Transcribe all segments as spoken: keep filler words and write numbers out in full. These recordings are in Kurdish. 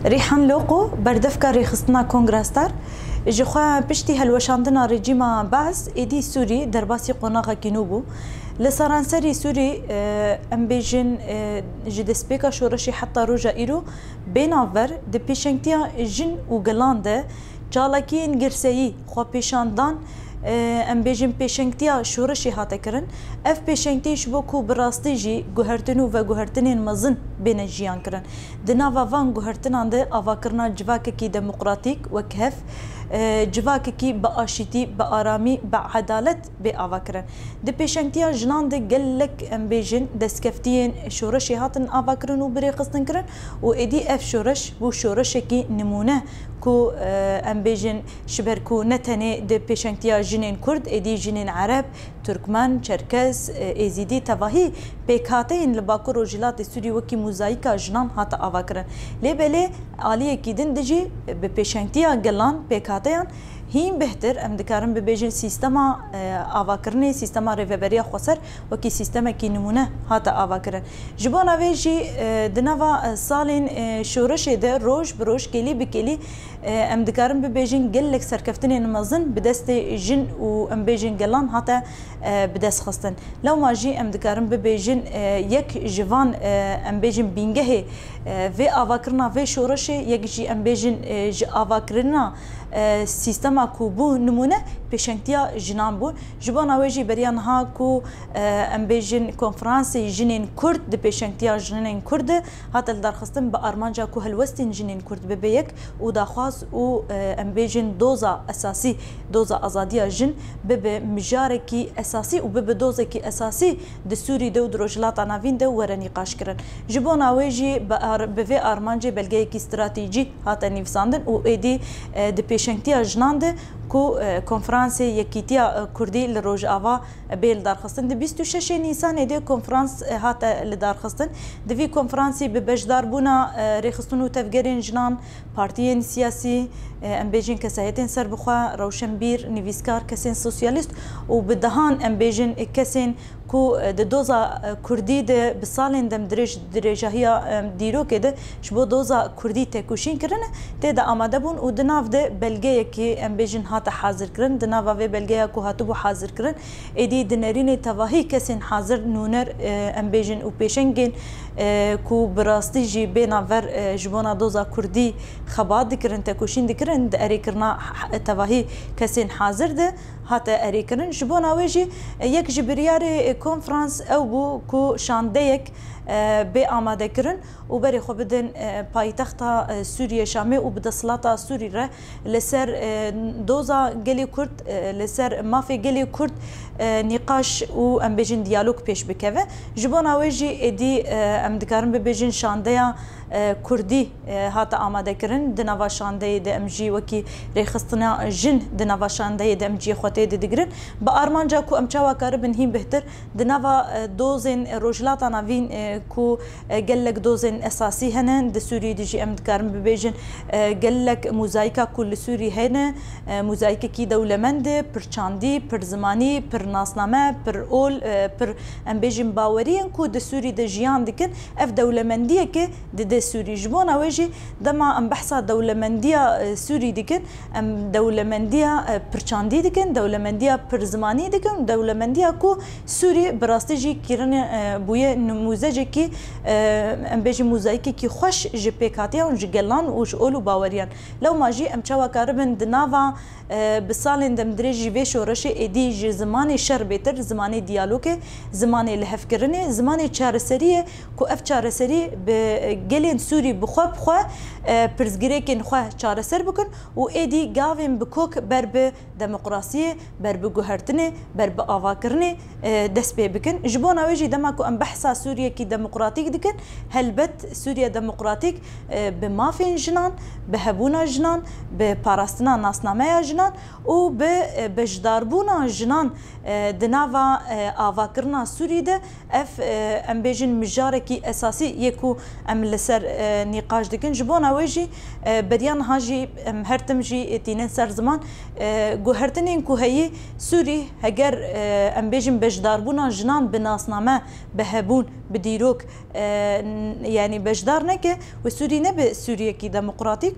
Rîhan Loqo, berdevka rêxistina Kongra Star, ji xwe piştî helweşandina rejîma Bees êdî Sûrî derbasî qonaxekî nû bû. Li seranserî Sûrî, e, em bêjin, e, ji destpêka şoreşê heta roja îro bê navber di pêşengtiya jin û gelan de çalakiyên girseyî xwepêşandan, e, em bêjin pêşengtiya şoreşê hate kirin. Ev pêşengtî ji bo ku bi rastî jî guhertin û veguhertinên mezin bêne jiyan kirin. Di nava van guhertinan de avakirina civakekî demokratîk wek hev, e, civakekî bi aşîtî, bi aramî, bi edalet bê avakirin. Di pêşengtiya jinan de gelek, em bêjin, destkeftiyên şoreşê hatin avakirin û birêxistin kirin û êdî ev şoreş bû şoreşekî nimûne ku, e, em bêjin, ji ber ku ne tenê di pêşengtiya jinên Kurd, êdî jinên Ereb, Turkmen, Çerkez, e, Êzîdî, tevahî pêkhateyên li Bakur Rojhilatê Sûrî wekî mozayîka jinan hate avakirin. Lê belê aliyekî din de jî bi pêşengtiya gelan, pêkhateyan hîn bêhtir, em dikarin bibêjin, sîstema, e, avakirinê, sîstema rêveberiya xweser wekî sîstemekî nimûne hate avakirin. Ji bona vê jî, e, di nava, e, salên, e, şoreşê de roj bi roj, kêlî bi kêlî, e, em dikarin bibêjin gelek serkeftinên mezin bi destê jin û, em bêjin, gelan hate, e, bi dest xistin. Lewma jî em dikarin bibêjin, e, yek ji van, e, em bêjin, bîngehê, e, vê avakirina vê şoreşê, yek jî, em bêjin, e, ji avakirina, e, sîstema ku bû nimûne, pêşengtiya jinan bû. Ji bona wê jî beriya niha ku, e, em bêjin, konferansê jinên Kurd di pêşengtiya jinên Kurd de hate lidarxistin bi armanca ku helwestên jinên Kurd bibe yek û daxwaz û, e, em bêjin, doza esasî, doza azadiya jin bibe mijarekî esasî û bibe dozekî esasî di Sûrî de û di Rojhilata Navîn de were nîqaşkirin. Ji bona wê jî bi ar-, bi vê armancê belgeyekî stratejî hate nivîsandin û êdî, e, di pêşengtiya jinan de ku, e, konferansê Yekîtiya, e, Kurdî li Rojava bê lidarxistin. Di bîst û şeşê Nîsanê de konferans, e, hate lidarxistin. Di vî konferansî bi beşdarbûna, e, rêxistin û tevgerên jinan, partiyên siyasî, e, em bêjin kesayetên serbixwe, rewşenbîr, nivîskar, kesên sosyalîst û bi dehan, em bêjin, kesên ku, e, di doza, e, kurdî de bi salên demdirêj, dirêjahiya, e, dîrokê de ji bo doza kurdî tekoşîn kirine, tê de amade bûn û di nav de belgeyekê, em bêjin, hate hazirkirin. Di nava vê belgeya ku hatibû hazirkirin, êdî di nerînê tevahî kesên hazir, nûner, e, em bêjin, û pêşengên, e, ku bi rastî jî bê navber, e, ji bona doza kurdî xebat dikirin, tekoşîn dikirin, di erêkirina h-, tevahî kesên hazir de hate erêkirin. Ji bona wê jî, e, yek ji biryarê, e, konferans ew bû ku şandeyek, e, bê amadekirin û berê xwe bidin, e, paytexta, e, Sûriyê, Şamê û bi desthilata Sûrî re li ser, e, doza gelê Kurd, e, li ser mafê gelê Kurd, e, nîqaş û, em bêjin, diyalog pêş bikeve. Ji bona wê jî êdî, e, em dikarin bibêjin şandeya, e, Kurdî, e, hate amadekirin. Di nava şandeyê de em jî wekî rêxistina jin di nava şandeyê de em cihê xwe tê de digirin. Bi armanca ku em çawa karibin hîn bêhtir di nava, e, dozên Rojhilata Navîn, e, ku, e, gelek dozên esasî hene. Di Sûriyê de jî em dikarin bibêjin, e, gelek mozayîka ku li Sûrî hene, e, mozayîkekî dewlemend e, pir çandî, pir zimanî, pir nasname, pir ol, e, pir, em bêjin, baweriyên ku di Sûrî de jiyan dikin. Ev dewlemendiyeke dide Sûrî. Ji bona wê jî dema em behsa dewlemendiya, e, Sûrî dikin, em dewlemendiya, e, pirçandî dikin, dewlemendiya pirzimanî dikin, dewlemendiya ku Sûrî bi rastî jî kirinê, e, bûye nimûzecekî, e, em bêjin, mozayîkekî xweş ji pêkhatiya û ji gelan û ji ol û baweriyan. Lewma jî em çawa karibin di nava, e, bi salên demdirêj jî vê şoreşê êdî ji zimanê şer bêtir, zimanê diyalogê, zimanê lihevkirinê, zimanê çareseriyê, ku ev çareserî bi gelên Sûrî bi xwe bi xwe, e, pirsgirêkên xwe çareser bikin û êdî gavên bi kok ber bi demokrasiyê, ber bi guhertinê, ber bi avakirinê, e, dest pê bikin. Ji bona wê jî dema ku em behsa Sûriyekî demokratîk dikin, helbet Sûriye demokratîk, e, bi mafên jinan, bi hebûna jinan, bi parastina nasnameya jinan û bi, e, beşdarbûna jinan, e, di nava, e, avakirina Sûrî de ev, e, em bêjin, mijarekî esasî yê ku em li ser, e, nîqaş dikin. Ji bona wê jî, e, beriya niha jî em her tim jî tînin ser ziman, e, guhertinên ku Yî Sûrî heger, e, em bêjin beşdarbûna jinan bi nasname, bi hebûn, bi dîrok, e, n-, yanî beşdar neke, wê Sûrî nebe Sûriyekî demokratîk.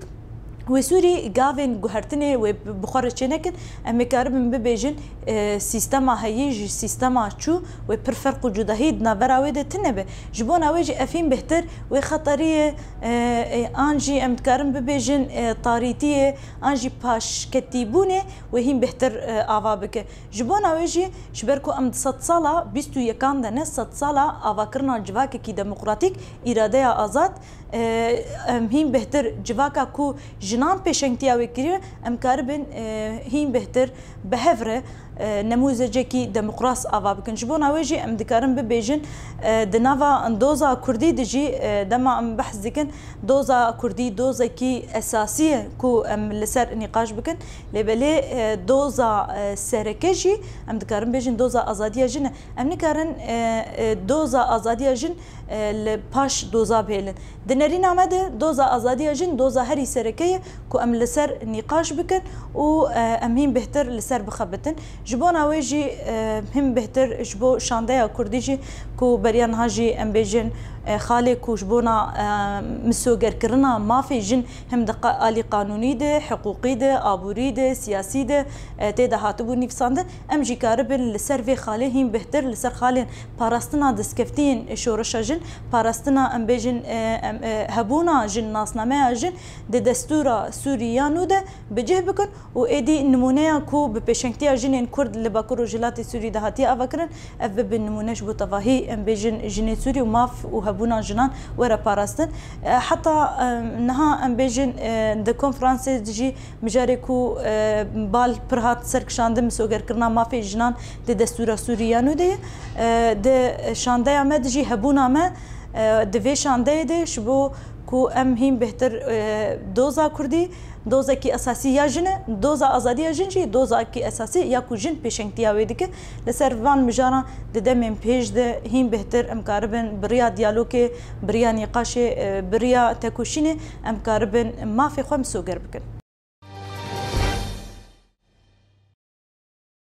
Wê Sûrî gavên guhertinê wê bi xwe re çênekin, em ê karibin bibêjin, e, sîstema heyî ji sîstema çû wê pir ferq û cudahî di navbera wê de tune be. Ji bona wê jî ev hîn bêhtir wê xeteriyê, e, e, an jî em dikarin bibêjin, e, tarîtiyê, an jî paşketîbûnê wê hîn bêhtir, e, ava bike. Ji bona wê jî, ji ber ku em di sedsala bîst û yekan de ne, sedsala avakirina civakekî demokratîk, îradeya azad, e, em hîn bêhtir civaka ku jinan pêşengtiya wê kiriye, em karibin, e, hîn bêhtir bi hev re, e, nemûzecekî demokras ava bikin. Ji bona wê jî em dikarin bibêjin, e, di nava doza kurdî de jî, e, dema em behs dikin, doza kurdî dozekî esasî ye ku em li ser nîqaş bikin. Lê belê, e, doza, e, sereke jî, em dikarin bêjin doza azadiya jin e. Em nikarin, e, e, doza azadiya jin, e, li paş doza bihêlin. Di nerîna me de doza azadiya jin doza herî sereke ye ku em li ser nîqaş bikin û, e, em hîn bêhtir li ser bixebitin. Ji bona wê jî, e, hîn bêhtir ji bo şandeya kurdî jî ku beriya niha jî em bêjin, e, xalê ku ji bona, e, misogerkirina mafê jin hem di qa-, alî qanûnî de, hiqûqî de, aborî de, siyasî de, e, tê de hatibû nivîsandin. Em jî karibin li ser vê xalê hîn bêhtir, li ser xalên parastina destkeftiyên şoreşa jin, parastina, em bêjin, e, em, e, hebûna jin, nasnameya jin di destûra Sûrî ya nû de bi cih bikin û êdî nimûneya ku bi pêşengtiya jinên Kurd li Bakur Rojhilatê Sûrî de hatiye avakirin, ev bibe nimûne ji bo tevahî, em bêjin, jinê Sûrî û maf û hebûna jinan were parastin. E, heta, e, niha, em bêjin, e, di konferansê de jî mijarê ku, e, bal pir hat serkişandin, misogerkirina mafê jinan di destûra Sûrî ya nû de ye. E, di şandeya me de jî hebûna me, e, di vê şandeyê de ji bo ku em hîn bêhtir, e, doza kurdî, dozekî esasî ya jin e, doza azadiya jin jî dozekî esasî ya ku jin pêşengtiya wê dike. Li ser van mijaran di demên pêş de hîn bêhtir em karibin bi riya diyalogê, bi riya nîqaşê, e, bi riya tekoşînê em karibin mafê xwe misoger bikin.